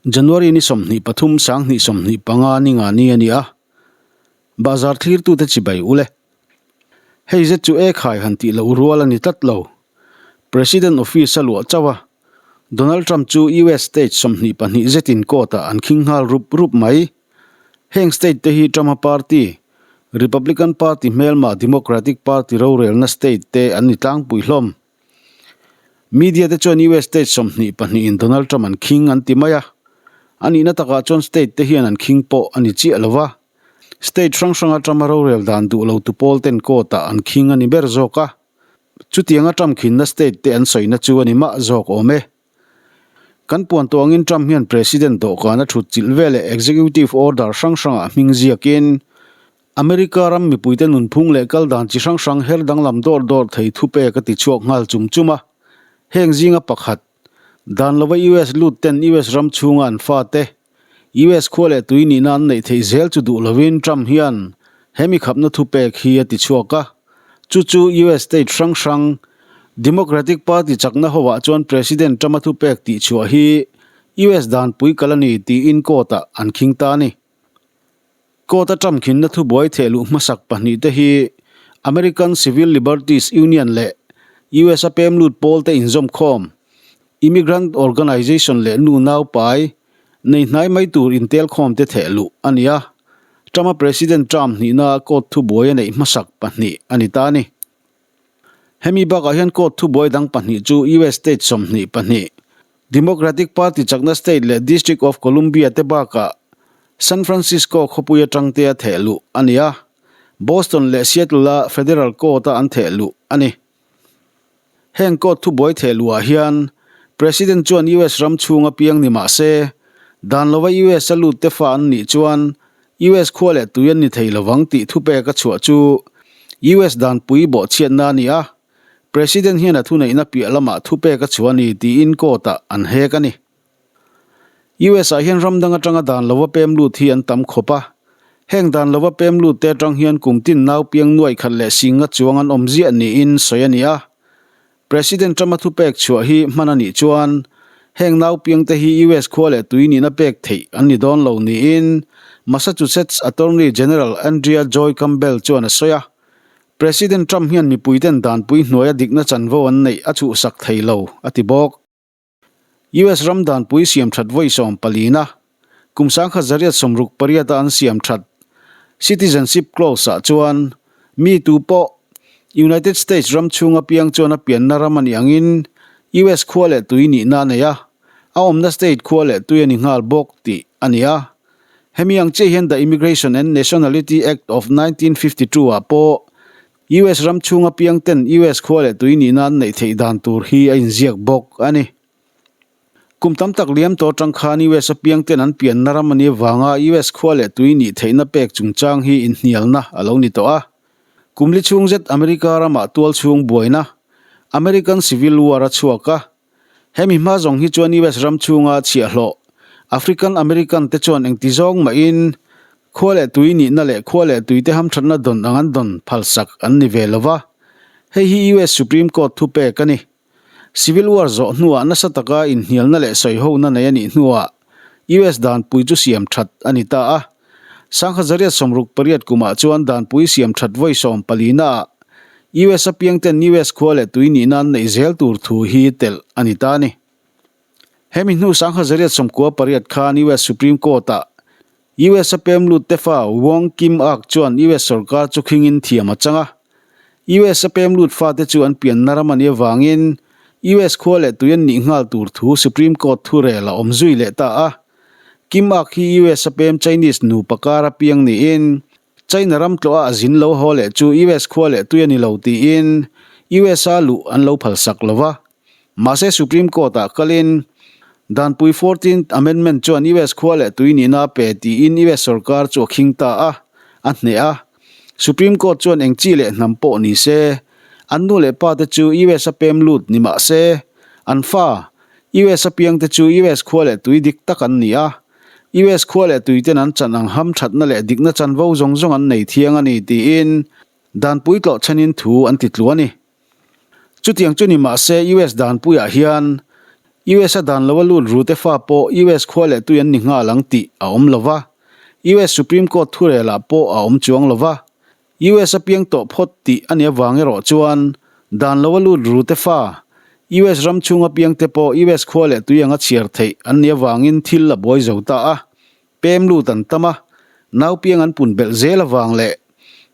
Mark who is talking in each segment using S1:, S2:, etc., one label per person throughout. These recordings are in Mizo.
S1: January ni 23 sang 25 ni nga ni a ni a, Bahzar thlirtute chibai ule. Hei zet chu e khai han tih loh rual a ni tlat lo. President office a luah chauh a, Donald Trump chu US state 22 zetin court-ah an khing nghal rup rup mai. Heng state te hi Trump-a party, Republican Party hmelma Democratic Party rorelna state te an ni tlangpui hlawm. Media te chuan US state 22 in Donald Trump an khing an ti mai a, a nihna takah chuan state te hian an khing pawh a ni chiah lo va. State hrang hranga Trump-a rorel dan duh lo tu pawl ten court-ah an khing a ni ber zawk a. Chutianga Trump khinna state te an sawina chu a ni mah zawk awm e. Kan puan tawh angin Trump hian President dawhkan a thut chilh veleh Executive Order hrang hrangah hming ziakin America ram mipuite nunphung leh kal dan chi hrang hrang her danglam dawr dawr thei thupek a ti chhuak nghal chum chum a. Heng zinga pakhat, dan lova US lut ten US ram chhunga an fate, US khua leh tui nihna an neih theih zel chu duh lovin Trump hian he mi khapna thupek hi a ti chhuak a. Chu chu US state hrang hrang Democratic Party chakna hovah chuan President Trump-a thupek tih chhuah hi US danpui kal a ni tiin court-ah an khing ta a ni. Court-a Trump khinna thubuai thehluh hmasak pahnihte hi American Civil Liberties Union leh US-a pemlut pawlte inzawmkhawm Immigrant Organization leh nu nau pai nei hnai mai tur intelkhawmte thehluh a ni a, Trump-a President term hnihna court thubuai a neih hmasak pahnih a ni ta a ni. Hemi bakah hian court thubuai dang pahnih chu US state 22, Democratic Party chakna state leh District of Columbia te bakah San Francisco khawpui atangtea thehluh a ni a, Boston leh Seattle-a federal court-a an thehluh a ni. Heng court thubuai thehluhah hian President chuan US ram chhunga piang ni mah se, dan lova US a lut te fa an nih chuan US khua leh tui an ni thei lovang tih thupek a chhuah chu US danpui bawhchhiatna a ni a, President hian a thuneihna piah lamah thupek a chhuah a ni tiin court-ah an hek a ni. US-ah hian ram dang atanga dan lova pem lut hi an tam khawp a, heng dan lova pem lut te atang hian kum tin nau piang nuai khat leh singa chuang an awm ziah niin sawi a ni a. President Trump-a thupek chhuah hi hman a nih chuan heng nau piang te hi US khua leh tui nihna pek theih an ni dawn lo niin Massachusetts Attorney General Andrea Joy Campbell chuan a sawi a. President Trump hian mipuiten danpui hnuaia dikna chanvo an neih a chhuhsak thei lo, a ti bawk. US ram danpui siam that vawi sawm palina, kum 1968 a an siam that Citizenship Clause ah chuan mi tu pawh United States ram chhunga piang chuan a pianna ram a nih angin US khua leh tui nihna a nei a, a awmna state khua leh tui a ni nghal bawk tih a ni a. Hemi ang chiah hian The Immigration and Nationality Act of 1952 ah pawh US ram chhunga piang ten US khua leh tui nihna an neih theih dan tur hi a inziak bawk a ni. Kum tam tak liam tawh atang khan US a piang ten an pianna ram a nih avanga US khua leh tui nih theihna pek chungchang hi inhnialna a lo ni tawh a. Kum li chhung zet America ramah tual chhung buaina, American Civil War a chhuak a. Hemi hma zawng hi chuan US ram chhunga chhiahhlawh African American te chuan engti zawng mahin khua leh tui nihna leh khua leh tuite hamthatna dawn ang an dawn phalsak an ni ve lo va. Hei hi US Supreme Court thupek a ni. Civil War zawh hnuah nasa taka inhnialna leh sawihona nei a nih hnuah US danpui chu siam that a ni ta a. 1968 kumah chuan danpui siam that vawi sawm palina ah US a piangten US khua leh tui nihna an neih zel tur thu hi telh a ni ta a ni. Hemi hnu 1998 khan US Supreme Court-ah US a pem lut te fa Wong Kim Ark chuan US sorkar chu khingin thiam a chang a. US a pem lut fate chu an pianna ram a nih avangin US khua leh tui an nih nghal tur thu Supreme Court thurel a awm zui leh ta a. Kim Ark hi US a pem Chinese nupa kar a piang niin China ram tlawh a zin lo haw leh chu US khua leh tui a ni lo tiin US a luh an lo phalsak lo va. Mahse Supreme Court-ah kalin Danpui Fourteenth Amendment chuan US khua leh tui nihna a pe tiin US sorkar chu a khing ta a, a hneh a. Supreme Court chuan eng chi leh hnam pawh ni se, an nu leh pa te chu US a pem lut ni mah se, an fa, US a piang te chu US khua leh tui dik tak an ni a. US khua leh tui ten an chan ang ham thatna leh dikna chanvo zawng zawng an nei thiang a ni tiin Danpui tlawh chhenin thu an ti tlu a ni. Chutiang chu ni mah se US Danpuiah hian US a dan lo a lut rute fa pawh US khua leh tui an ni nghal ang tih a awm lo va, US Supreme Court thurelah pawh a awm chuang lo va. US a piang tawh phawt tih a nih avang erawh chuan dan lo a lut rute fa US ram chhunga piangte pawh US khua leh tui anga chhiar theih an nih avangin thil a buai zo ta a. Pem lut an tam a, nau piang an pun belh zel avang leh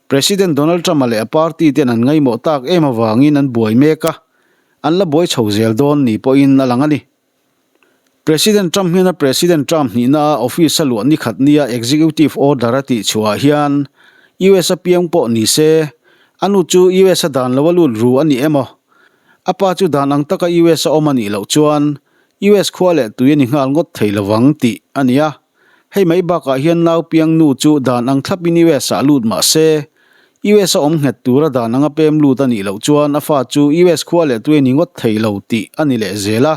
S1: President Donald Trump-a leh a party ten an ngaihmawh tak em avangin an buai mek a, an la buai chho zel dawn ni pawhin a lang a ni. President Trump hian a President term hnihna a office a luah ni khat nia executive order a tih chhuah hian US a piang pawh ni se, a nu chu US a dan lo a lut ru a ni emaw, a pa chu dan ang taka US a awm a nih loh chuan US khua leh tui a ni nghal ngawt thei lovang tih a ni a. Hei mai bakah hian nau piang nu chu dan ang thlapin US ah lut mah se, US a awm nghet tura dan anga pem lut a nih loh chuan a fa chu US khua leh tui a ni ngawt thei lo tih a ni leh zel a.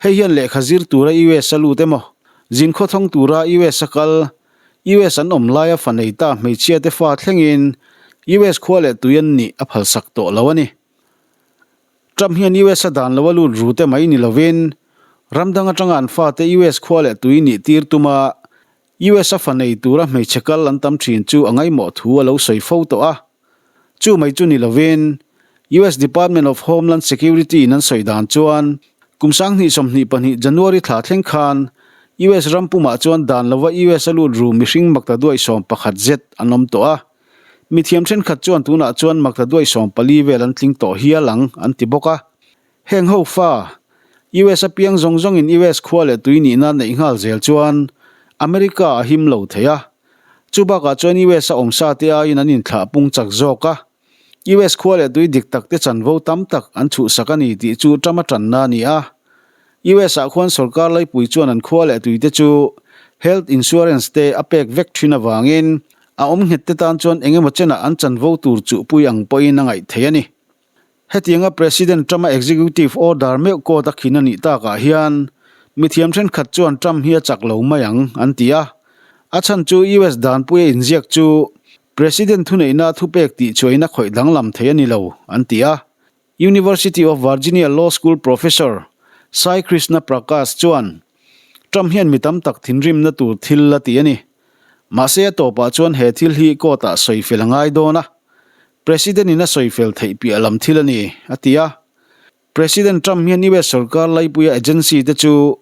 S1: Hei hian lehkha zir tura US a lut emaw, zin khawthawng tura US a kal, US an awm laia fa nei ta hmeichhia te fa thlengin US khua leh tui an nih a phalsak tawh lo a ni. Trump hian US a dan lo a lut ru te mai ni lovin, ram dang atanga an fate US khua leh tui nih tir tuma US a fa nei tura hmeichhe kal an tam thin chu a ngaihmawh thu a lo sawi fo tawh a. Chu mai chu ni lovin, US Department of Homeland Security in an sawi dan chuan kum 2022 January thla thleng khan US ram pumah chuan dan lova US a lut ru mihring makta duai 11 zet an awm tawh a. Mithiam thenkhat chuan tunah chuan makta duai 14 vel an tling tawh hial ang an ti bawk a. Heng ho fa, US a piang zawng zawngin US khua leh tui nihna neih nghal zel chuan America a him lo thei a. Chu bakah chuan US a awmsa te aiin an inthlah pung chak zawk a. US khua leh tui dik tak te chanvo tam tak an chhuhsak a ni tih chu Trump a tanna a ni a. US ah khuan sorkar laipui chuan an khua leh tui te chu health insurance te a pek vek thin avangin a awm nghet te tan chuan eng emaw chenah an chanvo tur chuhpui ang pawhin a ngaih theih a ni. Hetianga President Trump-a executive order meuh court a khin a nih takah hian mithiam thenkhat chuan Trump hi a chak lo mai ang an ti a. A chhan chu US danpuia inziak chu President thuneihna thupek tih chuain a khawih danglam thei a ni lo an ti a. University of Virginia Law School Professor Sai Krishna Prakash chuan Trump hian mi tam tak thinrimna tur thil a ti a ni. Mahse a tawpah chuan he thil hi court-ah sawi fel a ngai dawn a, President-in a sawi fel theih piah lam thil a ni, a ti a. President Trump hian US sorkar laipuia agency te chu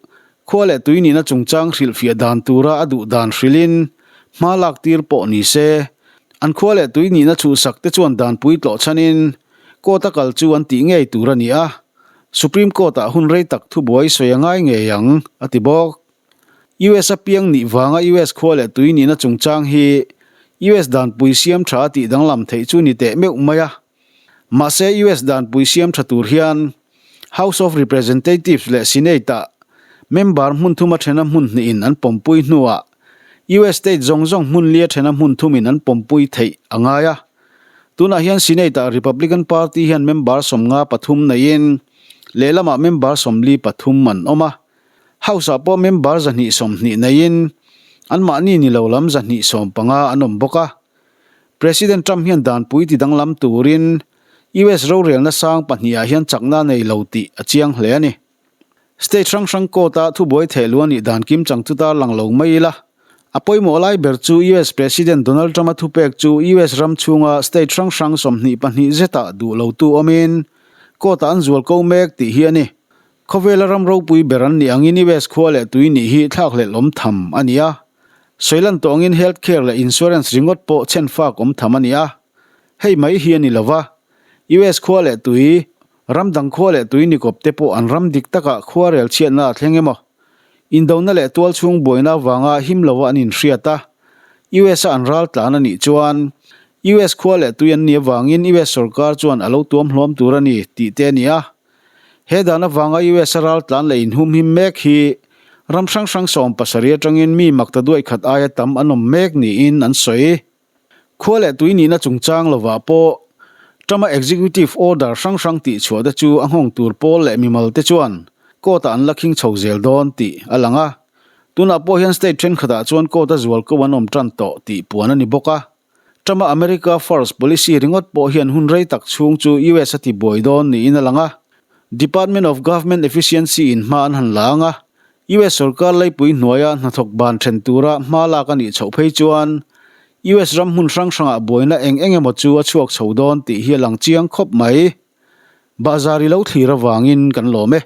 S1: khua leh tui nihna chungchang hrilhfiah dan tura a duh dan hrilhin hma lak tir pawh ni se, an khua leh tui nihna chhuhsak te chuan danpui tlawh chhanin court a kal chu an tih ngei tur a ni a, Supreme Court-ah hun rei tak thubuai sawi a ngai ngei ang, a ti bawk. US a piang nih vanga US khua leh tui nihna chungchang hi US danpui siam tha a tih danglam theih chu ni teh meuh mai a. Mahse US danpui siam tha tur hian House of Representatives leh Senate-ah member hmun thuma thena hmun hnihin an pawmpui hnuah US state zawng zawng hmun lia thena hmun thumin an pawmpui theih a ngai a. Tunah hian Senate-ah Republican Party hian member 53 neiin lehlamah member 43 an awm a. House-ah pawh member 120 neiin anmahni ni lo lam 115 an awm bawk a. President Trump hian danpui ti danglam turin US rorelna sang pahnihah hian chakna a nei lo tih a chiang hle a ni. State hrang hrang court-a thubuai thehluh a nih dan kim chang chu tarlang lo mai ila. A pawimawh lai ber chu US President Donald Trump-a thupek chu US ram chhunga state hrang hrang 22 zetah duh lotu awmin court-ah an zual ko mek tih hi a ni. Khawvela ram ropui ber an nih angin US khua leh tui nih hi thlakhlelh awm tham a ni a. Sawilan tawh angin health care leh insurance ringawt pawh chhen fak awm tham a ni a. Hei mai hi a ni lo va, US khua leh tui, ram dang khua leh tui ni kawp te pawh an ram dik takah khua rel chhiatna a thleng emaw? Indona leh tual chhung buaina avanga him lova an inhriat a, US a an ral tlan a nih chuan US khua leh tui an nih avangin US sorkar chuan a lo tuam hlawm tur a ni tih te a ni a. He dan avanga US a ral tlan leh inhumhim mek hi ram hrang hrang 70 atangin mi makta duai khat aia tam an awm mek niin an sawi. Khua leh tui nihna chungchang lovah pawh Trump-a executive order hrang hrang tihchhuah te chu a nghawng tur pawl leh mimal te chuan court-ah an la khing chho zel dawn tih a lang a. Tunah pawh hian state thenkhatah chuan court-a zual ko an awm tan tawh tih puan a ni bawk a. Trump-a America First policy ringawt pawh hian hun rei tak chhung chu US a ti buai dawn niin a lang a. Department of Government Efficiency in hma an han la ang a, US sorkar leipui hnuaia hnathawk ban then tura hma lak a nih chhoh phei chuan US ram hmun hrang hrangah buaina eng eng emaw chu a chhuak chho dawn tih hi a lang chiang khawp mai. Bahzar i lo thlir avangin kan lawm e.